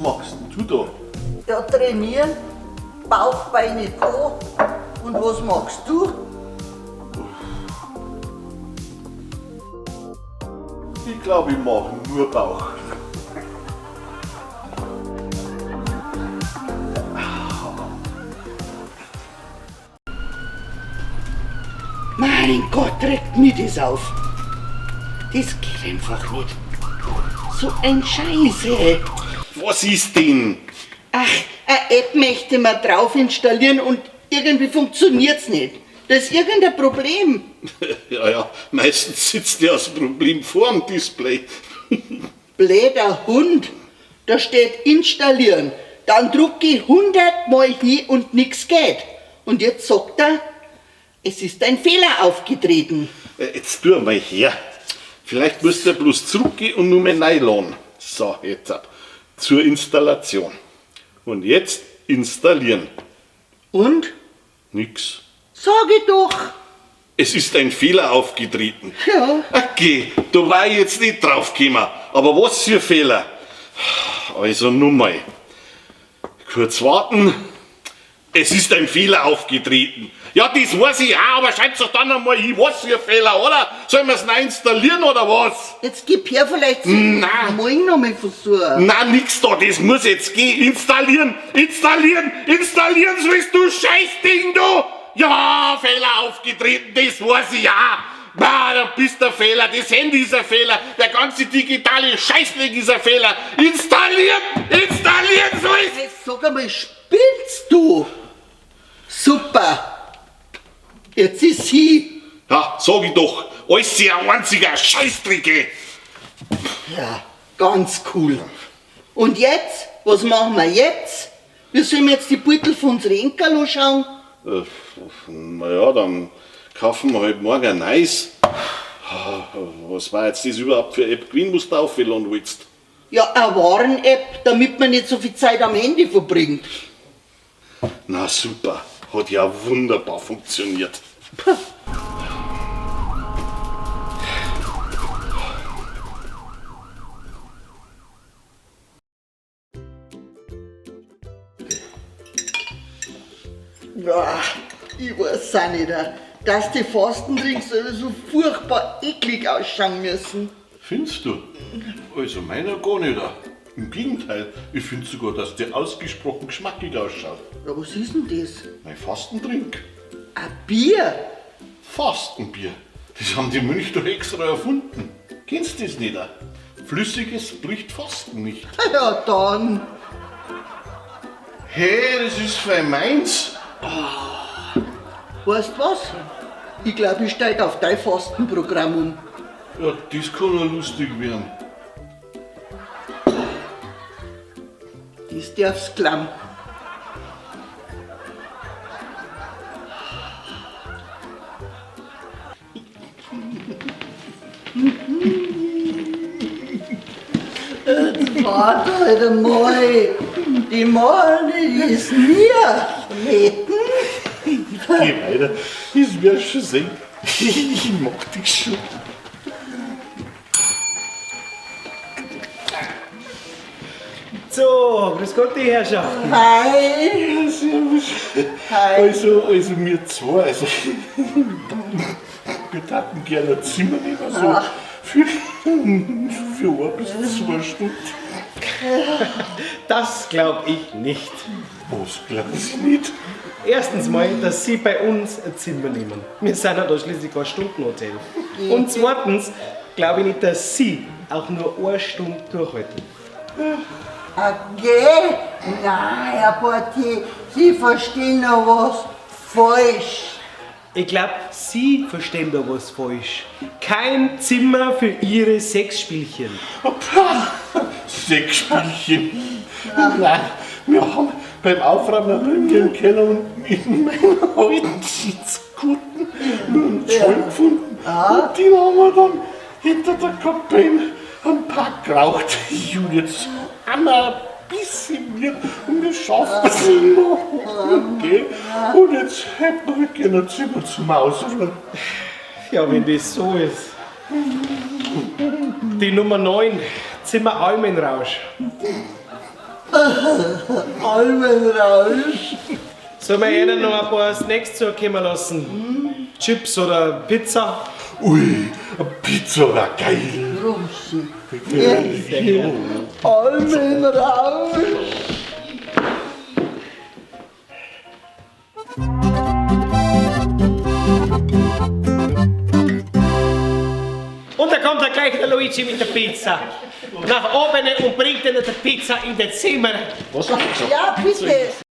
machst denn du da? Ja, trainieren, Bauch, Beine, Po. Und was machst du? Ich glaube, ich mache nur Bauch. Mein Gott, regt mich das auf. Das geht einfach nicht. So ein Scheiße. Was ist denn? Ach, eine App möchte man drauf installieren und irgendwie funktioniert's nicht. Da ist irgendein Problem. Ja, ja, meistens sitzt ja das Problem vor dem Display. Blöder Hund. Da steht installieren. Dann druck ich 100 Mal hin und nix geht. Und jetzt sagt er, es ist ein Fehler aufgetreten. Jetzt tu mal her. Vielleicht musst du bloß zurückgehen und nur mal neu laden. So, jetzt ab. Zur Installation. Und jetzt installieren. Und? Nix. Sag ich doch. Es ist ein Fehler aufgetreten. Ja. Okay, da war ich jetzt nicht drauf gekommen. Aber was für Fehler? Also nun mal. Kurz warten. Es ist ein Fehler aufgetreten. Ja, das weiß ich auch, aber schreib's doch dann einmal hin, was für Fehler, oder? Sollen wir's neu installieren oder was? Jetzt gib her, vielleicht Nein. morgen noch mal versuchen. Na, nix da, das muss jetzt gehen. Installieren, installieren, installieren, sollst du Scheißding, du! Ja, Fehler aufgetreten, das weiß ich ja. Na, da bist der Fehler, das Handy ist ein Fehler, der ganze digitale Scheißding ist ein Fehler. Installieren, installieren sollst! Hey, sag einmal, spinnst du? Super. Jetzt ist sie. Ja, sag ich doch, alles ein einziger Scheißdreck. ey. Ja, ganz cool. Und jetzt? Was machen wir jetzt? Wir sollen jetzt die Beutel von unseren Enkel anschauen. Naja, dann kaufen wir halt morgen ein neues. Ah, Was war jetzt das überhaupt für eine App gewesen, was du aufwählen willst? Ja, eine Warn-App, damit man nicht so viel Zeit am Handy verbringt. Na super, hat ja wunderbar funktioniert. Puh. Ja, ich weiß auch nicht, dass die Fastendrinks so furchtbar eklig ausschauen müssen. Findest du? Also meiner gar nicht. Im Gegenteil, ich finde sogar, dass der ausgesprochen geschmackig ausschaut. Ja, was ist denn das? Mein Fastendrink. Ein Bier? Fastenbier. Das haben die Mönche doch extra erfunden. Kennst du das nicht? Flüssiges bricht Fasten nicht. Ja, dann. Hey, das ist für meins. Weißt was? Ich glaube, ich steig auf dein Fastenprogramm um. Ja, das kann ja lustig werden. Das darf's klamm. Jetzt warte halt einmal. Die machen das nie. Wetten? Geh weiter, das wirst du schon sehen. Ich mach dich schon. So, grüß Gott, die Herrschaften. Hi. Servus. Hi. Also wir zwei, also wir taten gerne ein Zimmer nehmen, so für 1 bis 2 Stunden. Das glaub ich nicht. Was glauben Sie nicht? Erstens mal, dass Sie bei uns ein Zimmer nehmen. Wir sind ja da schließlich kein Stundenhotel. Und zweitens glaub ich nicht, dass Sie auch nur 1 Stunde durchhalten. Okay, nein, Herr Portier, Sie verstehen da was falsch. Ich glaub, Sie verstehen da was falsch. Kein Zimmer für Ihre Sexspielchen. Hoppla, Sexspielchen. Nein, wir haben beim Aufräumen bei mir im Keller und in meiner alten Sitzgurten nur einen Joint gefunden. Und den haben wir dann hinter der Kabine am Park geraucht. Und jetzt haben wir ein bisschen mehr und wir schaffen es nicht mehr. Okay. Und jetzt hätten wir halt gerne ein Zimmer zum Ausruhen. Ja, wenn das so ist. Die Nummer 9, Zimmer Almenrausch. Almenrausch. Sollen wir Ihnen noch ein paar Snacks zukommen lassen? Chips oder Pizza? Ui, eine Pizza war geil. Rumsen. Almenrausch. Und da kommt er gleich der Luigi mit der Pizza. Nach oben und bringt ihnen die Pizza in das Zimmer. Was hast du gesagt? Ja, bitte.